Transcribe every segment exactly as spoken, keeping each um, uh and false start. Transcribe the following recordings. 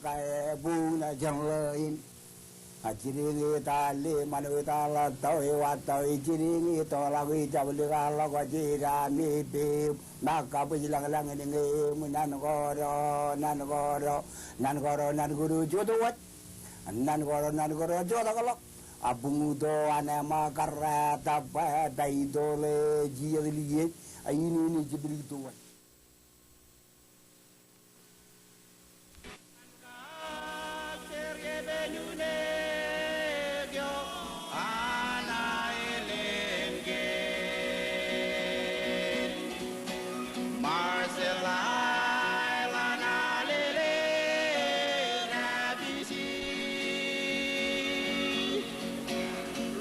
Kae buñ na jeṇ ḷe in. A jidiñ e tale, ṃanwe tale, tọwe wa tọwe, jidiñ e tọḷọk e, jabdewōt ḷọk, a jeda me peim, ṃōk kabwij lañlañ in ñe eṃ, nan kōto, nan kōto, nan kōto, nan kōto jota waj. Nan kōto, nan kōto jota kōḷọk. A buñuto, an eṃṃan, karrā, taba, taitole, jijet liej, a in in jibdik to waj.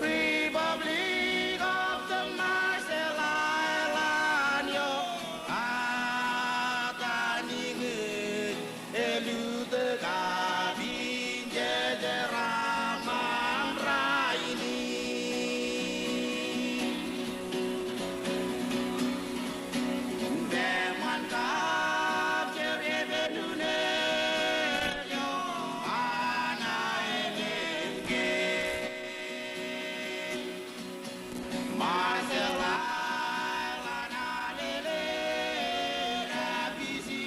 Republic of the Marshall Islands, eo, a ta niñin, elutōk kab injeje raṃṃan rainin. Eṃṃan kab jerbal eo, an elōñ ke Marshall Islands, a lele, a bisi.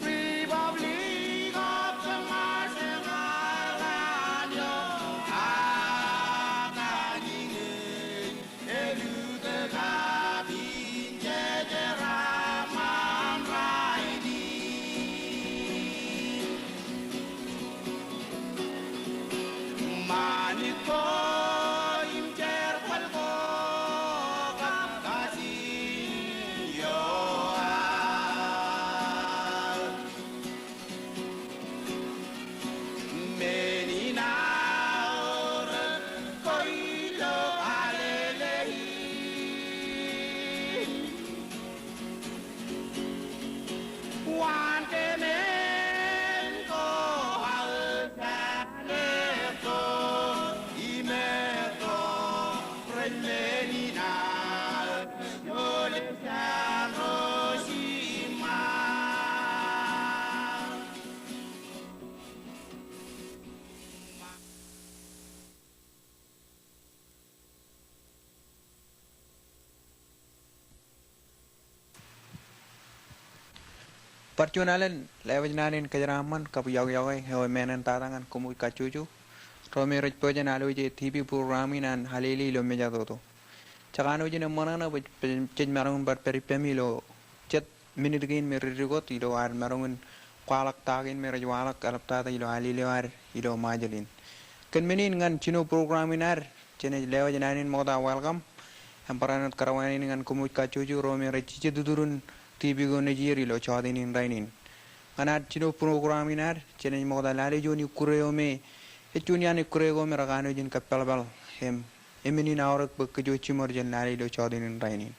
Republic of the Marshall Islands, eo, a ta niñin, elutōk kab injeje raṃṃan rainin. Ṃanit ko im jerbal ko kab kajiṃ eo aō. Men in aorōk ko ilo alele in. Waan kemen ko aō jān eto im eto rej men in aō jole jān ro jiṃṃaat. Bar juon alen, lewōj naan in kōjeraaṃṃan kab iọkiọkwe eo emān in tata ñan koṃij kajjojo ro me rej pojak in alwōj e TV program in an Alele ilo Mejatoto. Jekanooj in eṃṃan eṇ bwe jej maroñ in bar pād ippemi ilo jet minit kein me ri-dikot ilo ad maroñ in kwaḷọk ta kein me rej waḷọk eḷaptata ilo alele eo ad ilo Ṃajeḷ in. Kōn men in ñan jino program in ad, jenaaj lewōj naan in ṃokta welcome im barāinwōt kōrā wāween in ñan koṃij kajjojo ro me rej jejjet itūrin TV ko nejier ilo jọteen in rainin. Ñan ad jino program in ad, jenaaj ṃokta lale juon ikkure eo me ej juon iaan ikkure ko me rekanooj in kōppālpāl im emen in aorōk bwe kōj jiṃor jān lale ilo jọteen in rainin.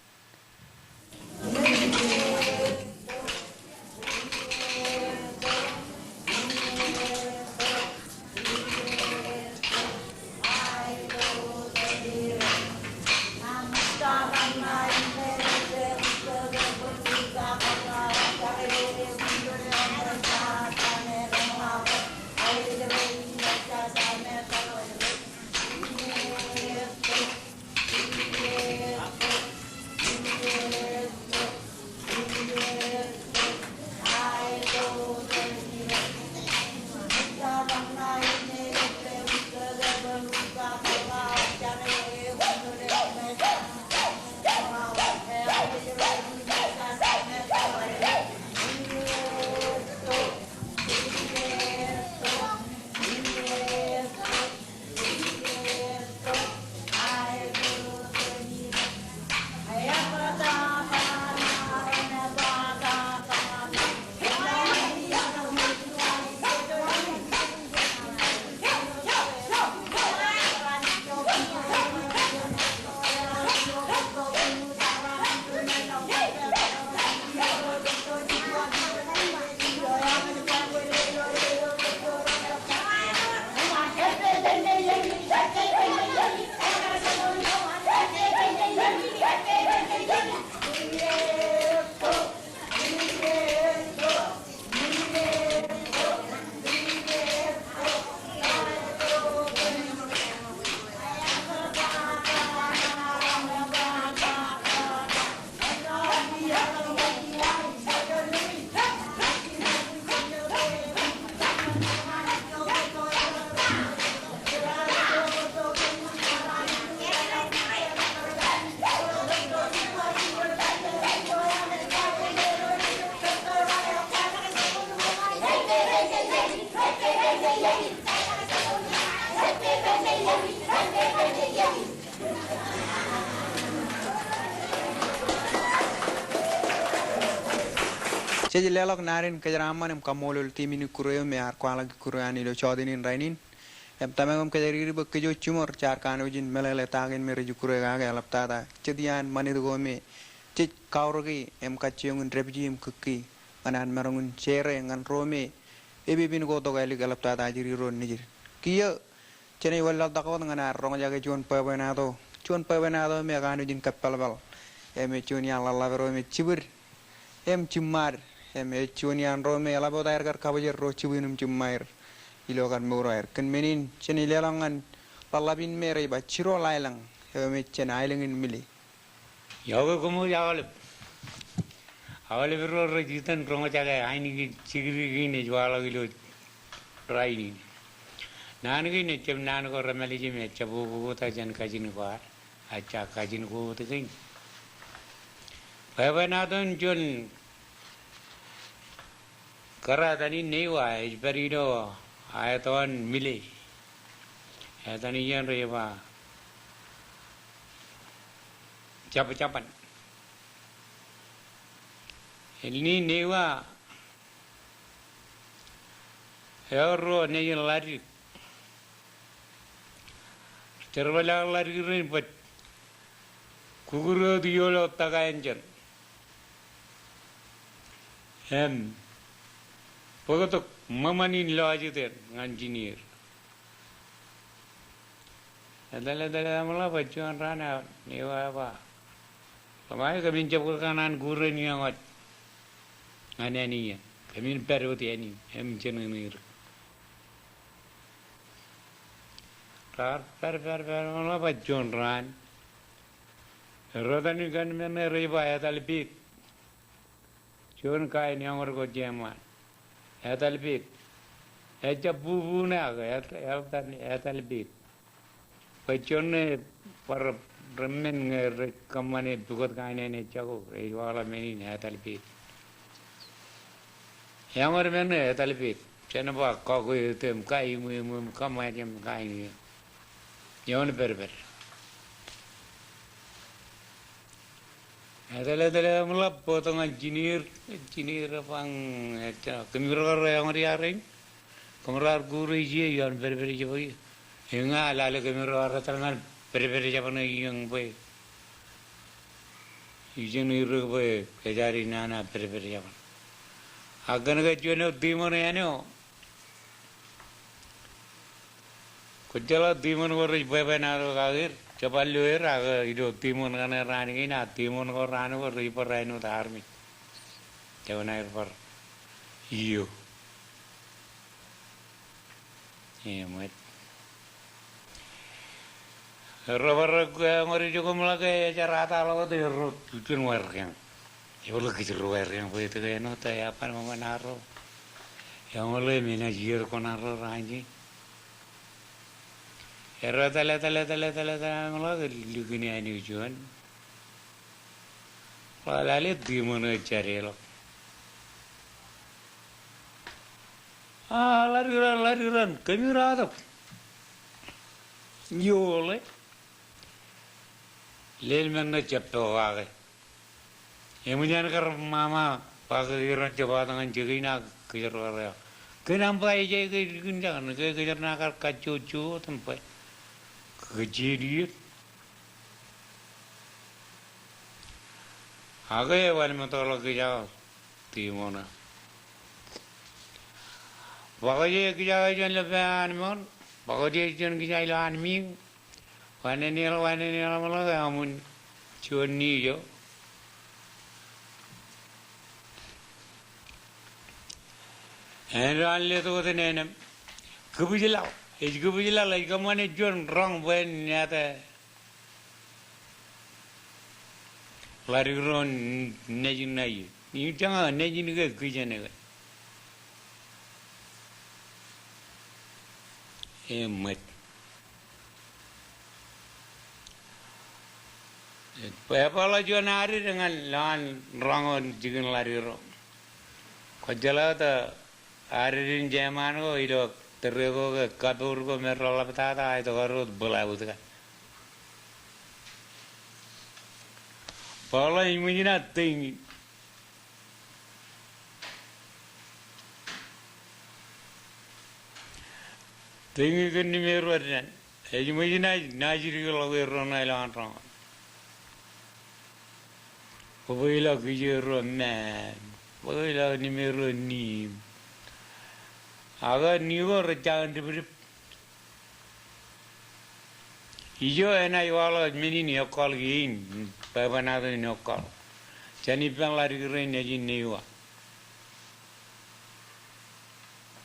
Jej leḷọk naan in kōjeraaṃṃan im kaṃṃoolol timin ikkure eo me ear kwaḷọk ikkure an ilo jọteen in rainin. Im tōmak im kōjatdikdik bwe kōj wōj jiṃor jaar kanooj in meḷeḷe ta kein me rej ikkure kake eḷaptata jet iaan ṃanit ko me jej kaorōki im kajjioñ in dāpiji im kōkki ñan an maroñ in share ñan ro me epepen ko tok ālik eḷaptata ajri ro nejid. Kiiō jenaaj wanlaḷtak wōt ñan ad roñjake juon bwebwenato, juon bwebwenato me kanooj in kōppālpāl im ej juon iaan ḷōḷḷap ro me jibwid im jiṃṃaad, im ej juon iaan ro me eḷap wōt aer kar kabōjel ro jibwin im jiṃṃaer ilo kar mour eo aer. Kōn men in jenaaj leḷọk ñan ḷōḷḷap in me rej ba Jiro Laelōñ, eo me ej jān aelōñ in Mile. Iọkwe koṃ wōj aolep. Aolep ro rej itōn roñjake ainikien jikdik in ej waḷọk ilo rainin. Naan kein ejjab naan ko remālij im ejjab ukokta jān kajin ko ad. Ejja kajin ko wōt kein. Bwebwenato in juon kōrā etan in Neiwa ej pād ilo aetan Mile. Etan in rej ba Jabjabōn. Āinwōt Neiwa ewōr ruo nejin ḷadik. Jerbal aō ḷadik rein bwe kukur eo ej iiō ilo tōka enjeṇ. Im bōktok ṃōṃan in lọjitōk ñan jineer. Etal, etal, etal, eṃōḷa bwe juon raan eo Neiwa ej ba, kōṃṃan kōmin jab kōṇaan kure in iọkwe ñan āne in. Kōmin pād wōt āne in im jenaaj ri. Raar pād, pād, pād, eṃōḷa bwe juon raan erro etan in kōn men eo rej ba Etalbet. Juon kain eọñōd ko jeṃaan. Etalbet. Ejjab bubu ṇe ak et-, etal-, Etalbet. Bwe juon ṇe bar reṃṃan ñe rej kōṃṃane pukot kain eo ej jako, ej waḷọk men in Etalbet. Eọñōd men ṇe Etalbet. Jen ba kọkwe ete im kaimwemwe im kōṃṃan im kain eo. Eoon pedped. Etal, etal, eṃōḷa bōktok ñan jineer, jineer ej ba, ejja, kōmro kar eọñōd ia rein? Kōmro ar kure ije ioon pedped jabōn ie? Eñin eḷap lale kōmro ar etal ñan pedped jabōn eo iien bwe ijeṇ ri bwe kōj ad inana pedped jabōn. Ak kōn ke juon eo tiṃoṇ āne eo. Kwōjeḷā tiṃoṇ ko rej bwebwenato kake er, jab bar lo er, ak ilo tiṃoṇ kaṇe raan kein, ak tiṃoṇ ko raan ko rej bar āinwōt armej. Jab naaj bar iiō. Eṃōj. Erro bar eọñōd ijo kōmḷọk ke ejar etal wōt erro juon waerkeañ. Eḷap kōj ro waerkeañ bwe etke āinwōt eo eban ṃōṃan arro. Eọñḷọk im enaaj iiō kōṇaan ro raan in. Erro etal, etal, etal, etal, etal, eṃōḷa ke likini āne eo juon. Ḷe lale tiṃoṇ eo jatdeḷọk. A, ḷadik raṇ, ḷadik raṇ, kōmij ratok. Ioḷe. Lel men ṇe jab pokake. Eṃōj an kar ṃaṃa, ba ke iroñ jab wōt ñan jikin ak kōjro eo. Kōn aṃ ba ejja ke likjak, ke kōjro naaj kar kajjojo wōt im bwe kōj jijet. Ak ewanmetoḷọk kijak tiṃoṇ eo. Bōk eo kijak ej juon ilo pā an mour, bōk eo ej juon kijak ilo an miiñ. Wainene ḷọk, wainene ḷọk, ṃōḷọk, eṃōj juon nijo. Āinwōt an letok wōt neenem. Kibwijlaḷ, ej kibwijlaḷ, ej kōṃṃane juon roñ bwe en āt ḷadik ro nejin ṇae. Im jeñā nejin ke kijeneke. Eṃōj. Ebaḷọk juon adet ñan lowaan roñ eo jikin ḷadik ro. Kwōjeḷā wōt adet in jeṃaan ko ilo Ro ko ke kapoor ko me reḷaptata, aetok ad wōt bōḷaut ka. Bōḷaut im ej ṃōjin aō teiñi. Teiñi kōn nimeer eo ad dān. Ej ṃōjin aō naajdik ḷọk erro ṇa ilowaan roñoul. Bōkḷọk kijeer ro men, bōkḷọk nimeer eo nejiṃ. Ak ni ko rej jañin dipdip. Ijo enaaj waḷọk men in eokkaḷọk iien, bwebwenato in eokkaḷọk. Jān ippān ḷadik rein ej in neiwa.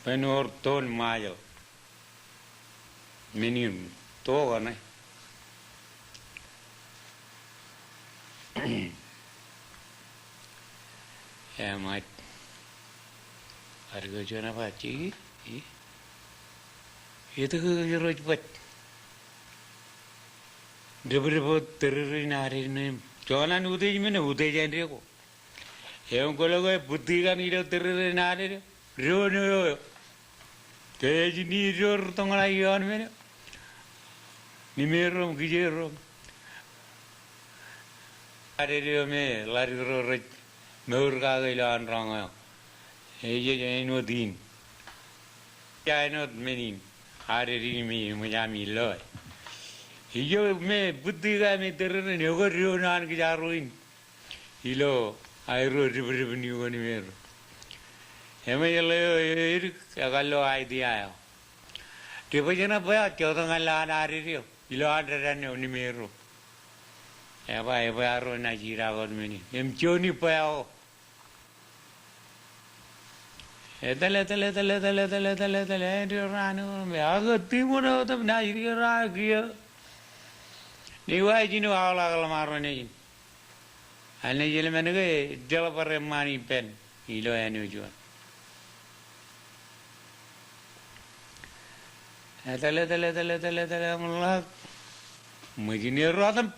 Bwe en wōr toon Ṃajeḷ. Men in to kaṇe. Eṃōj. Ḷadik eo juon ej ba, jiki, i, etke Irooj baj dipdip wōt tōreren ad ej ṇe im. Juon an utiej men eo, utiej āindein ko. Eoon kwōlo ke bōttikan ilo tōreren ad eo, doon eo eo. Ke ej ni door toñḷọk ioon men eo. Nimeer eo im kijeer eo. Ad eo me ḷadik ro rej mour kake ilowaan roñ eo. Ej āinwōt in. Āinwōt men in. Ad eo me eṃōj ami loe. Ijo me bōttikan me tōreren eo ke doon an kōjro in. Ilo aerro dipdip in eo ke nimeer eo. Eṃōj ḷeo edik ekar lo idea eo. Debōjṇe bwe ejjeḷọk ñan lowaan ad eo. Ilowaan dān eo nimeer eo. Eba, ebwe arro naaj idaak wōt men in. Im juon ibwe eo. Etōl, etōl, etōl, etōl, āindein raan eo, ak tiṃoṇ eo otem naaj dik raar kiiō. Neiwa ej jino aoḷ ak ḷōṃaro nejin. Anij eḷmen ke ejjeḷọk bar eṃṃaan ippān ilo āne eo juon. Etōl, etōl, etōl, etōl, etōl, eṃōḷak. Ṃōjin erro otem.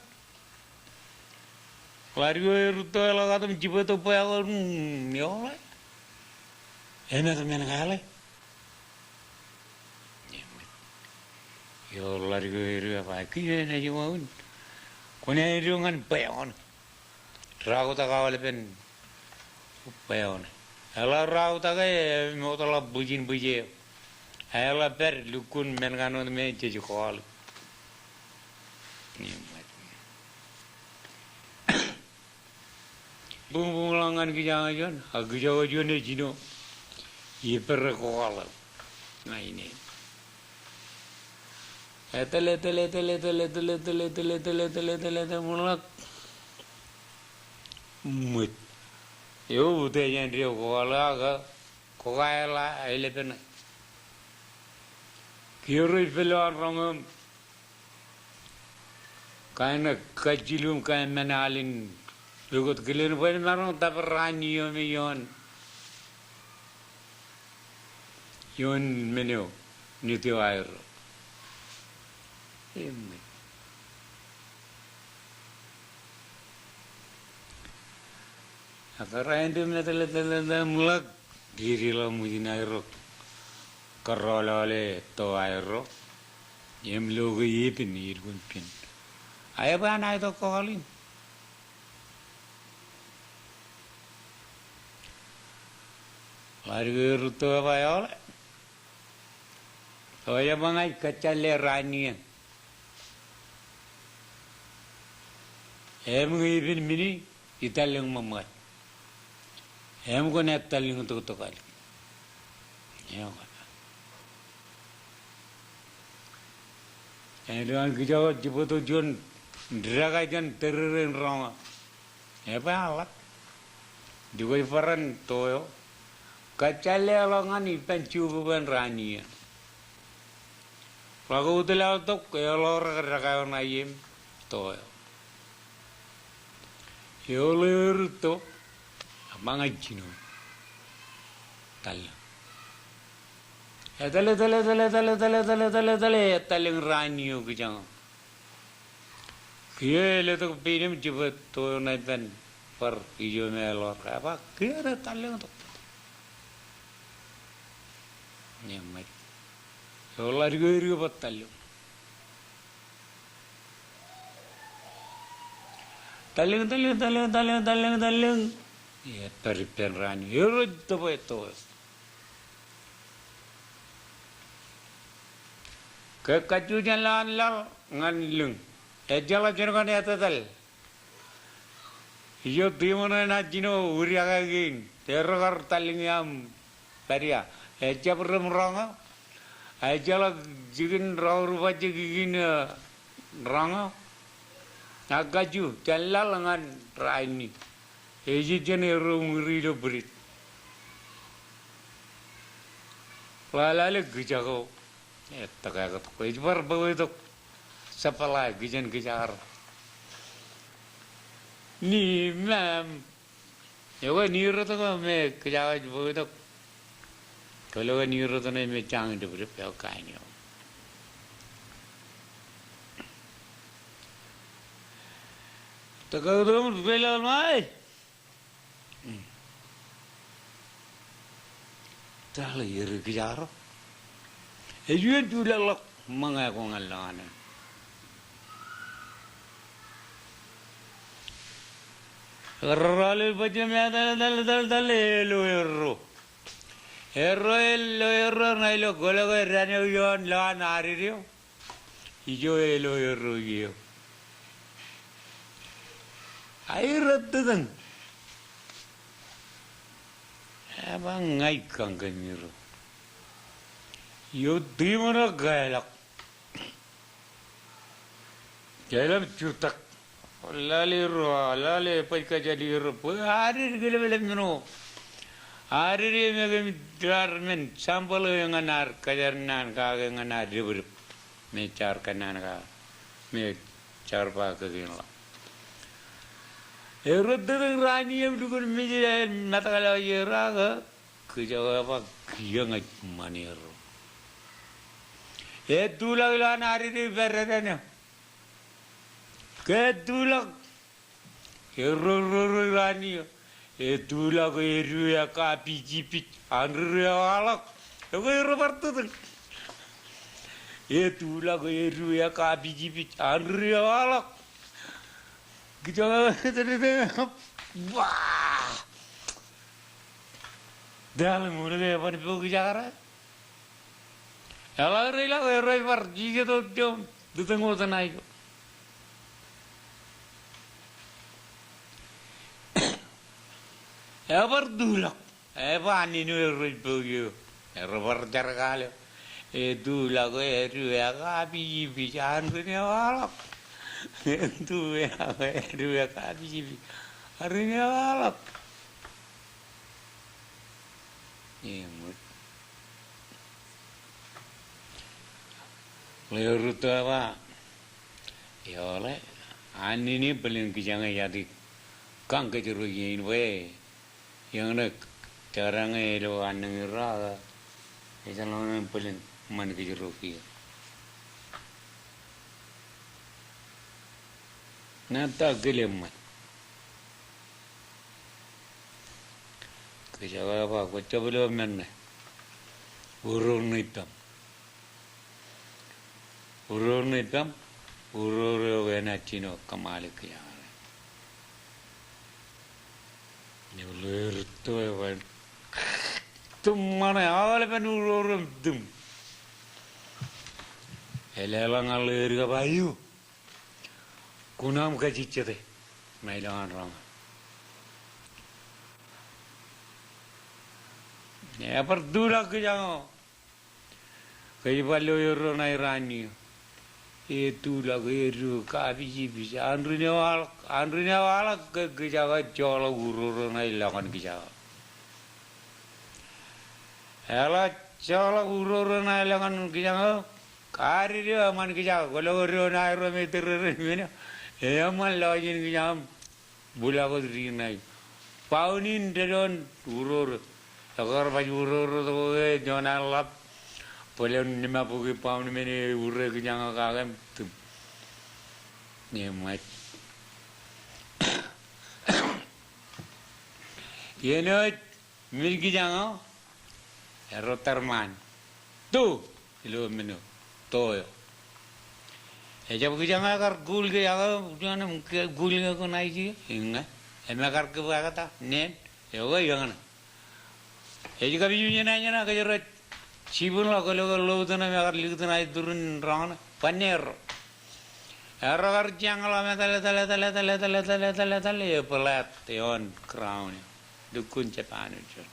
Ḷadik eo erūtto eḷọk otem jibwe to bwe eo, mm, eoḷe. Emet men kaḷe. Eo ḷadik eo erūtto eba, kiiō enaaj wāween. Kwōn āindein ñan bwe eo ṇe. Raotak aolepān bwe eo ṇe. Eḷak raotak e, im wōtlọk bwijin bwij eo. Eḷak pād lukkuun men kaṇ wōt me jej kọọle. Buñbuñḷọk ñan kijañ eo juon, ak kijañ eo juon ej jino. Ippān rej kọọle. Ña ine. Etōl, etōl, etōl, eṃōḷak. Ṃōj. Eo utiej āindein kọọle ak kọọle eḷap elepān. Kiiō rej pād ilowaan roñ im kain kajjiluk im kain men al in. Ekwe kilen bwe en maroñ tōpar raan eo me ioon. Ioon men eo, nit eo aerro. Eṃōj. Ak rainin etōl, etōl, etōl, eṃōḷak. Didi ḷọk ṃōjin aerro. Kōrọọl ḷọk to aerro. Im lo ke epen, elukkuun pen. Ak ebwe an aetok kọọl in. Ḷadik eo erūtto eba eoḷe. Eo ej ba ña ij kōjjalle raan in. Im ñe epen men in, itallōñ ṃōṃōd. Im kwōn ettallōñ toktok alik. Eo kōn. Āindein an kijañ eo jibwe to juon dāka jān tōreren roñ eo. Ebwe an ḷap. Jibwe ibarāinwōt to eo. Kōjjalle ḷọk ñan ippān jukukbwe in raan in. Ḷak wōt ilo tok, eḷọk rej dāka eo ṇa im to eo. Eo ḷeo erūtto, eba ña ij jino. Tallōñ. Etōl, etōl, etōl, ettallōñ raan eo kijañ eo. Kiiō eletok pein im jibwe to eo ṇa ippān bar ijo me eḷọk. Eba kiiō ettallōñ tok. Eṃōj. Eo ḷadik eo edik bwe tallōñ. Tallōñ, tallōñ, tallōñ, tallōñ, tallōñ, tallōñ. Ej pād ippān raan eo. Erooj tōpwe tō. Ke kajju jān lowaan laḷ ñan lōñ. Ejjeḷọk jen kōn etetal. Ijo tiṃoṇ eṇ ej jino udiake kein, erro kar tallōñ aṃ pād ia. Ejjab rōm roño, ejjeḷọk jikin rọọr bajjek ikin, eh, roño. Ak kajju jān laḷ ñan raini. Ej ijin erro uñūri ilo bwidej. Ḷe lale kijak eo. Etōk ekōt ko ej bar bōktok. Supply kijen kijaar. Ni ma'am. Ekwe ni rot ko me kijaar ej bōktok. Kwōlo ke ni rot ṇe me jañ dibdib eo kain eo. Tōk ekōt ko ṃōj bwe laḷ ṃae. Taḷ eo ri kijaar ro. Ej iien tulọk ḷọk ṃōñā ko ñan lowaan eṇ. Rọọr ḷọk bajjek im etal, etal, etal, etal, elo erro. Erro, elo erro ṇa ilo kwōlo ke dān eo ioon lowaan arid eo. Ijo elo erro eo. Aerro tūtōñ. Eba ña ij kañke ṃiro. Eo tiṃoṇ eo kaelọk. Kaelọk jutak. Lale erro, lale baj kajjal erro, bwe arid kileplep men eo. Arid eo me kōmij raar men sample eo ñan ad kōjatnaan kake ñan ad dibdib. Me jaar kōnnaan kake, me jaar ba kōkeen ḷọk. Erro tūtōñ raan in im lukkuun mejid aer metak ḷọk erro ak kijak eo eba kiiō ña ij ṃan erro. Etulọk ilowaan arid eo ippān dān eo. Ke etulọk. Erro, erro, erro, raan in. Etulọk edu eo kapijipij, anrūr eo aḷọk. Ekwe erro bar tūtōñ. Etulọk edu eo kapijipij, anrūr eo aḷọk. Kijak eo, ba! Dāḷ ṃool ke eban bōk kijaar eo. Eḷak rej ḷak erro ej bar jijet wōt ijo tūtōñ wōt ṇa ijo. Ebar tulọk. Eba annin eo erro ej bōk eo. Erro bar jar kal eo. Etulọk edu eo kapijipij, anrūr eo aḷọk. Etulọk edu eo kapijipij, anrūr eo aḷọk. Eṃōj. Ḷe erro tō eba, eḷe, annin in bōlen kijañ ej adik kañ kōjro iien bwe, eñṇe, tōre ñe ilo annañin ro ak, ejjeḷọk ṇe bōlen ṃan kōjro kiiō. Ṇa ta kile ṃan. Kijak eo eba kwōj jab lo men ṇe. Uror ṇe ippaṃ. Uror ṇe ippaṃ. Uror eo enaaj jino kōṃṃale kijak eo. Ilo erro tō eba tūṃ ṃane aolepen uror im tūṃ. Eleḷọk ñan ḷe edik eba eo. Kuṇaṃ kajejjete ṇa ilowaan roñoul. Ebar tulọk kijak eo. Kōj bar lo erro ṇa iraan eo. Etulọk edu kapijipij, anrūr eo aḷọk, anrūr eo aḷọk ke kijak eo ejjoḷọk uror eo ṇa ilọñan kijak eo. Eḷak ejjoḷọk uror eo ṇa ilọñan kijak eo. Arid eo eṃṃan kijak eo, kwōlo ke doon aerro me tōrrere men eo. Eṃṃan lọjien kijak eo im bwilọk wōt diin ṇa eo. Baun in dedoon uror eo. Ekar baj uror eo tokwe juon an ḷap. Bōlen limabukwi baun men eo eure kijak eo kake im tūṃ. Eṃōj. Iien eo ej men kijak eo, erro tar ṃaan. Tu, Ilo men eo, to eo. Ejjab kijañ ekar kuul ke, ak juon im ke kuul ke kwōnaaj ije, iññā. Im ekar kōb ekta, neen, eo ke eñṇe. Ej kapijukjin eñṇe, kōjro jibwin ḷọk, kwōlo ke ḷoutōn im ekar likūt ṇa iturin roñṇe, ban erro. Erro kar jañḷọk im etale, etale, etale, etale, etale, etale, etale, etale, e flat ioon ground eo. Lukkuun Japan eo juon.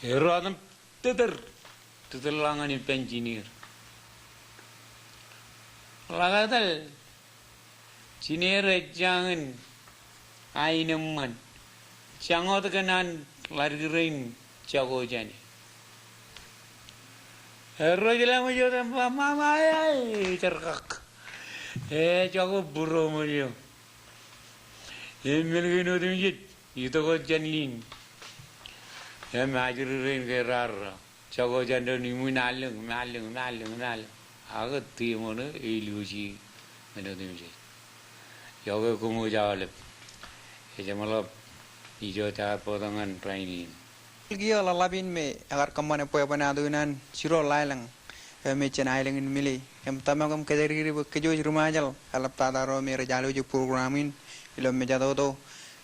Erro otem tōtōr, tōtōr ḷọk ñan ippān Junior. Ḷak etal, Junior ej jañin ain eṃṃan. Jañ wōt kōn an ḷaddik rein jako jāne. Erro ej lale ṃōj wōt im ba, "Mama, ai, ai, jerkak." E jako būro ṃōj eo. Im men kein otemjej, itok wōt jān lin. Im ajri rein ke raar jako jān doon iṃwiin allōñ, im allōñ, im allōñ, im allōñ. Ak team eo ej lose men otemjej. Iọkwe koṃ wōj aolep. Ejeṃḷọk ijo jekar bōktok ñan rainin. Kiiō ḷōḷḷap in me ekar kōṃṃane bwebwenato in an Jiroḷaelōñ. Im ej jān aelōñ in Mile. Im tōmak im kōjatdikdik bwe kōj wōj ri Ṃajeḷ eḷaptata ro me rej alwōj program in ilo mejatoto.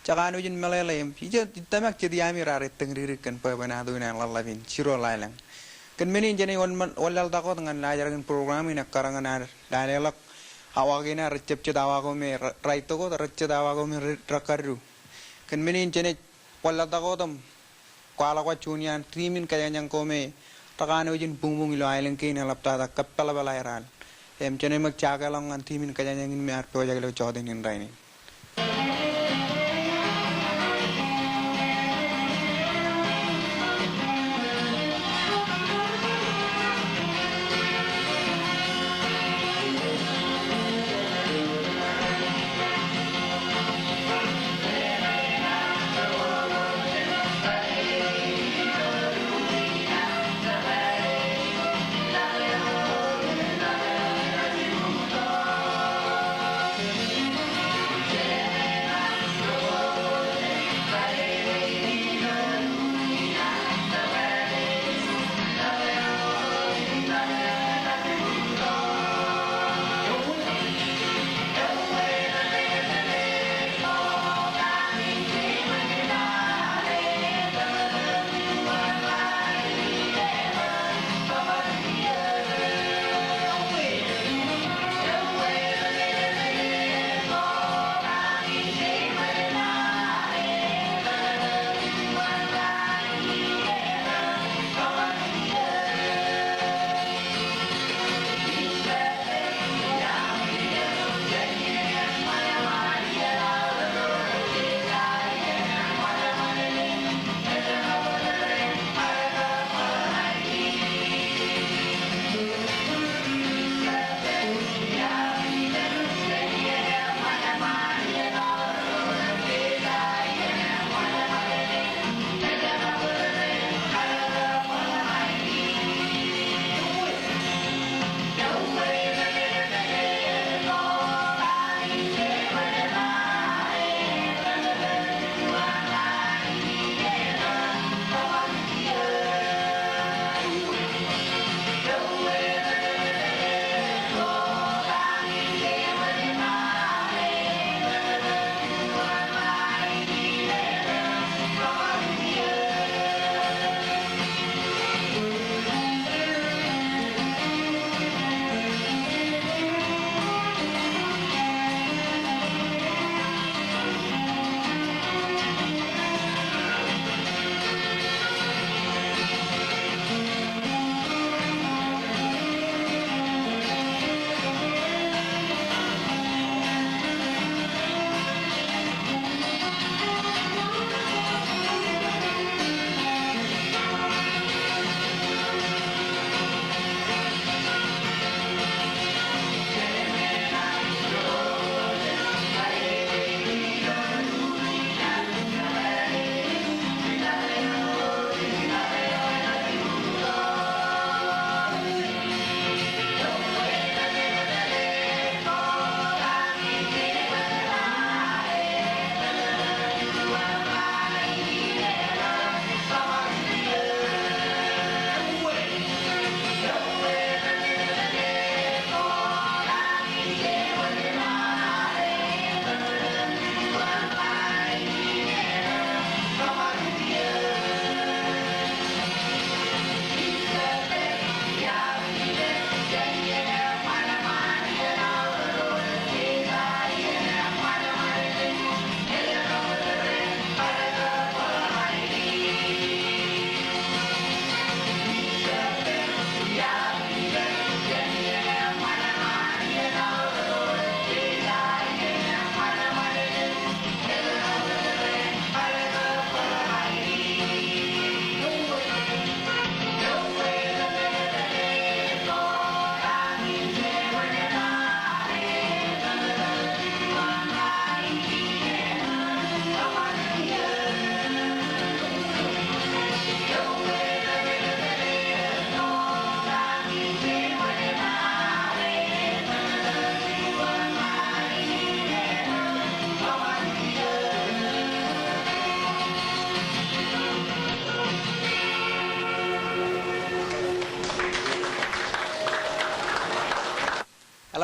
Jekanooj in meḷeḷe im ij, ij tōmak jet iaami raar ettōñdikdik kōn bwebwenato in an ḷōḷḷap in Jiroḷaelōñ. Kōn men in jenaaj wōnṃaanḷọk wōt ñan laajrak in program in ekkar ñan ad laleḷọk awa kein ad rejjab jet awa ko me ra-, raitōk wōt, rejjab jet awa ko me re-, rekkaddu. Kōn men in jenaaj wōnṃaanḷọk wōt im kwaḷọk wōt juon iaan team in kōjañjañ ko me rekanooj in buñbuñ ilo aelōñ kein eḷaptata kōppeḷapḷ aer al. Im jenaaj ṃōk jakeḷọk ñan team in kōjañjañ in me ear pojak ilo jọteen in rainin.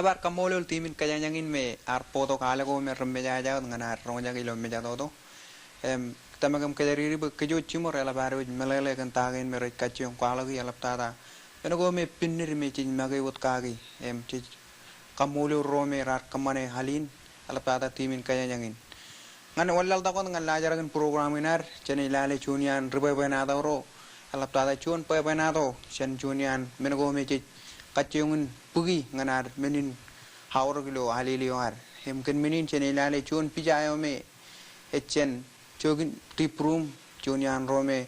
Eḷap ad kaṃṃoolol timin kōjañjañ in me ear bōktok al ko me rej mejaja wōt ñan ad roñjake ilo mejatoto. Im, tōmak im kōjatdikdik bwe kōj wōj jiṃor eḷap ad wōj meḷeḷe kōn ta kein me rej kajjioñ kwaḷọki eḷaptata men ko me pinnid me jej make wōt kaki. Im, jej kaṃṃoolol ro me raar kōṃṃane al in eḷaptata timin kōjañjañ in. Ñan wanlaḷtak wōt ñan laajrak in program in ad, jenaaj lale juon iaan ri-bwebwenato ro eḷaptata juon bwebwenato jān juon iaan men ko me jej kajjioñ in bōki ñan ad men in aorōk ilo alele eo ad. Im kōn men in jenaaj lale juon pija eo me ej jān Jokin Tiprum, juon iaan ro me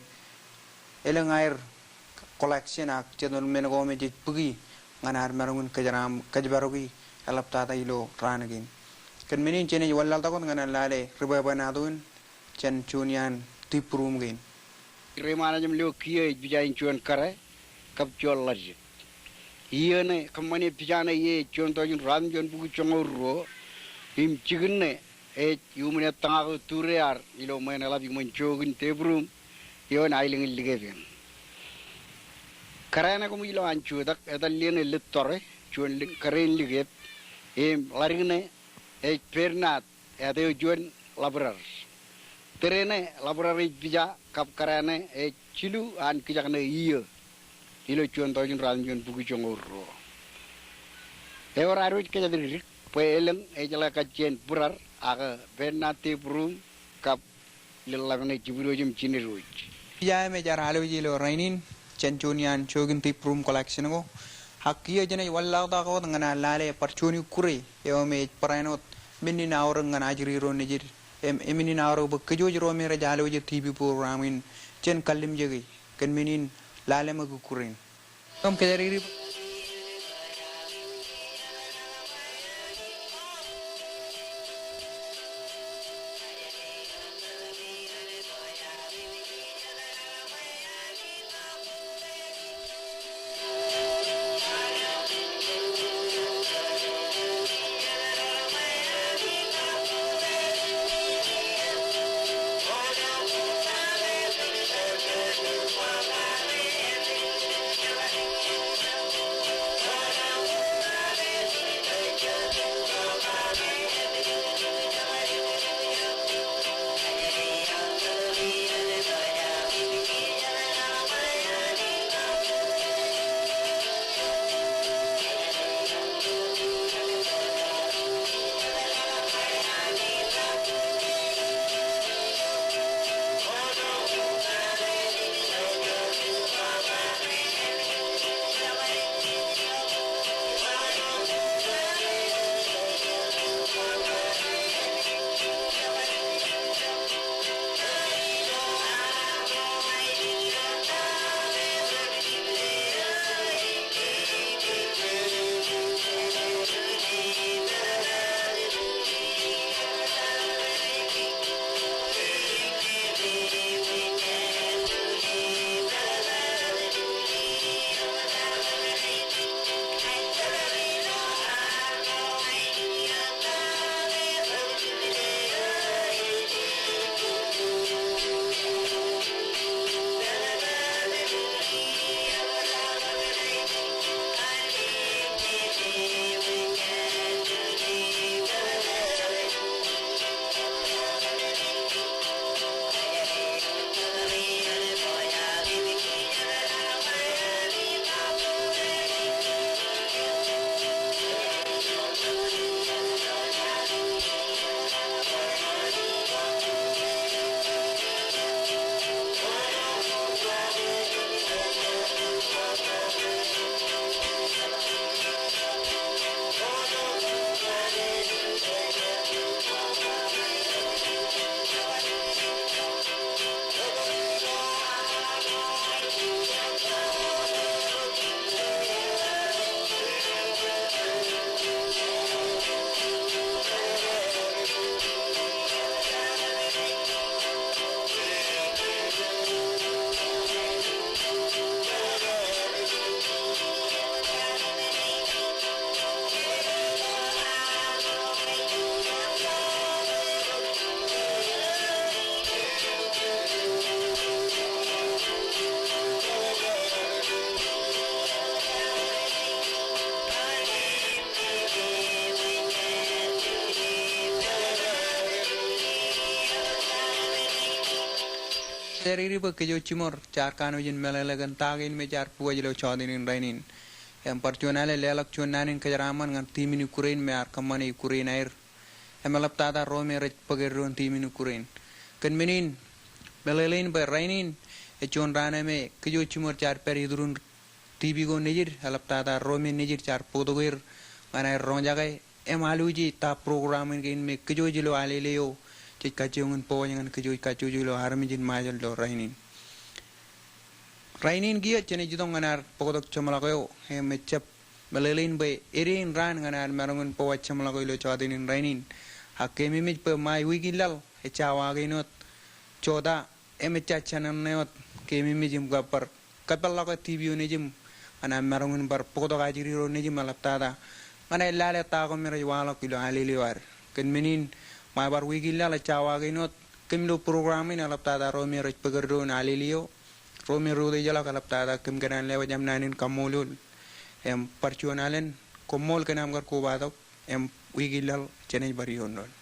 elōñ aer collection ak jenaaj men ko me jej bōki ñan ad maroñ in kōjeraṃ kōjparoki eḷaptata ilo raan kein. Kōn men in jenaaj wanlaḷtak wōt ñan an lale ri-bwebwenato in jān juon iaan Tiprum kein. Reiṃaanḷọk im lo kiiō ej pija in juon kōrā kab juon ḷaddik. Iiō ṇe kōṃṃane pija ṇe ie ej juon tọujin ruatimjuon bukwi joñoul ruo im jikin ṇe ej iuṃwin ettōñak eo tūrear ilo ṃween eḷap iṃōn Jokin Tiprum ioon aelōñ in Likep eṇ. Kōrā ṇe koṃij lo an jutak, etal ḷeeṇe Littore, juon kōrā in Likep, im ḷadik ṇe ej Bernard, āt eo juon ḷabdar. Tōre ṇe ḷabdar ej pija kab kōrā ṇe ej jilu an kijak ṇe iiō ilo juon tọujin ruatimjuon bukwi joñoul ruo. Ewōr ad wōj kōjatdikdik bwe elōñ ej jeḷā kajjien bōrad ak Bernard Tiprum kab Liḷḷap ṇe Jibwidwōj im Jinedwōj. Pija eo me jaar alwōj ilo rainin jān juon iaan Jokin Tiprum collection ko. Ak kiiō jenaaj wanlaḷtak wōt ñan an lale bar juon ikkure eo me ej barāinwōt men in aorōk ñan ajri ro nejid im men in aorōk bwe kōj wōj ro me rej alwōje TV program in jen kallimjeke kōn men in lale ṃōk ikkure in. Im kōjatdikdik. Jar ri bwe kōj jiṃor jaar kanooj in meḷeḷe kōn ta kein me jaar pukot ilo jota in rainin. Im bar juon alen leḷọk juon naan in kōjeraaṃṃan ñan timin Ukraine me ear kōṃṃane Ukraine aer. Im eḷaptata ro me rej bōk eddoin timin Ukraine. Kōn men in, meḷeḷein bwe rainin ej juon raan eo me kōj jiṃor jaar pād iturin TV ko nejid, eḷaptata ro me nejid jaar bōktok er ñan aer roñjake im aluje ta program in kein me kōj ilo alele eo jej kajjioñ in bōk ñan kōj kajjojo ilo armej in Ṃajeḷ ilo rainin. Rainin kiiō jenaaj itok ñan ad bōktok jeṃḷọk eo im ejjab meḷeḷein bwe edein raan ñan ad maroñ in bōk jeṃḷọk eo ilo jota in rainin. Ak keememej bwe ṃae wiik in laḷ ejja wa kein wōt jota im ejja jān ṇe wōt, keememej im kab bar kōpeḷḷọk TV eo nejūṃ ñan aṃ maroñ in bar bōktok ajri ro nejūṃ eḷaptata ñan aer lale ta ko me rej waḷọk ilo alele eo ad. Kōn men in, ṃae bar wiik in laḷ ejja wa kein wōt, kōm ilo program in eḷaptata ro me rej bōk eddoin alele eo, ro me rej utiejḷọk eḷaptata kōm kōṇaan lewōj aṃ naan in kaṃṃoolol. Im bar juon alen, koṃṃool kōn aṃ kar kobatok, im wiik in laḷ jenaaj bar iioon doon.